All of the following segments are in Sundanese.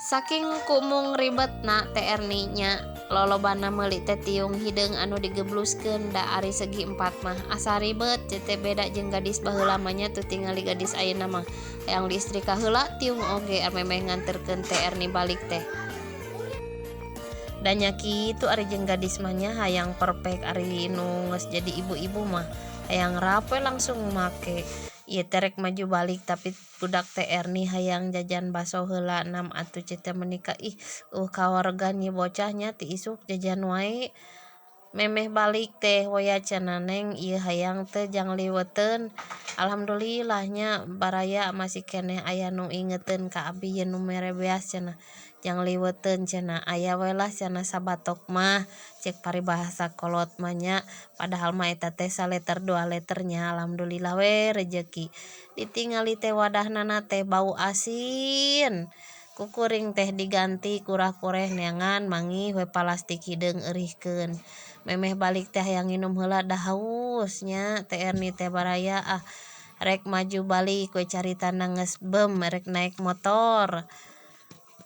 Saking ku mung ribetna Teh Erni nya lolobana meuli teh tiung hideung anu digebluskeun da ari segi empat mah asa ribet ieu teh beda jeung gadis baheula mah nya tuh tingali gadis ayeuna mah hayang diistrika heula tiung oge memeh nganterkeun Teh Erni balik teh. Da nya kitu ari jeung gadis mah nya hayang perfect ari nu geus jadi ibu-ibu mah hayang rape langsung make. Ieu teh rek maju balik tapi budak Teh Erni hayang jajan baso heula nam atuh ceu teh meuni ka ih kawaregan ieu bocah nya ti isuk jajan wae. Memeh balik teh waya cenah neng ieu hayang teh jang liweteun. Alhamdulillah nya baraya masih keneh aya nu ingeteun ka abi ieu nu mere beas cenah jang liweteun cenah aya we lah cenah sabatok mah cek paribahasa kolot mah nya padahal mah eta teh saleter dua leter nya alhamdulillah we rejeki. Ditingali teh wadahnana teh bau asin ku kuring teh diganti kurah-kureh neangan manggih we palastik hideung eurihkeun. Memeh balik teh hayang nginum heula da haus nya Teh Erni teh baraya ah rek maju balik we caritana geus beum rek naek motor.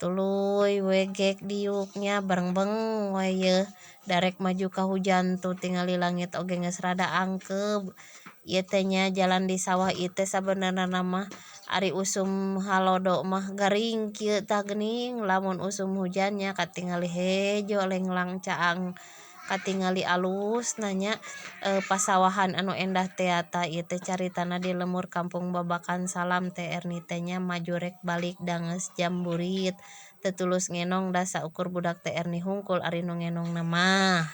Tuluy we gek diuk nya barengbeng we yeuh da rek maju ka hujan tuh tingali langit oge geus rada angkeub. Ieu teh nya jalan di sawah ieu teh sabenerna mah ari usum halodo mah garing kieu tah geuning lamun usum hujan nya katingali hejo lenglang caang katingali alusna nya pasawahan anu endah teh tah ieu teh caritana di lembur kampung Babakan Salam Teh Erni teh nya maju rek balik da geus jam burit teu tulus ngenong da saukur budak Teh Erni hungkul ari nu ngenongna mah.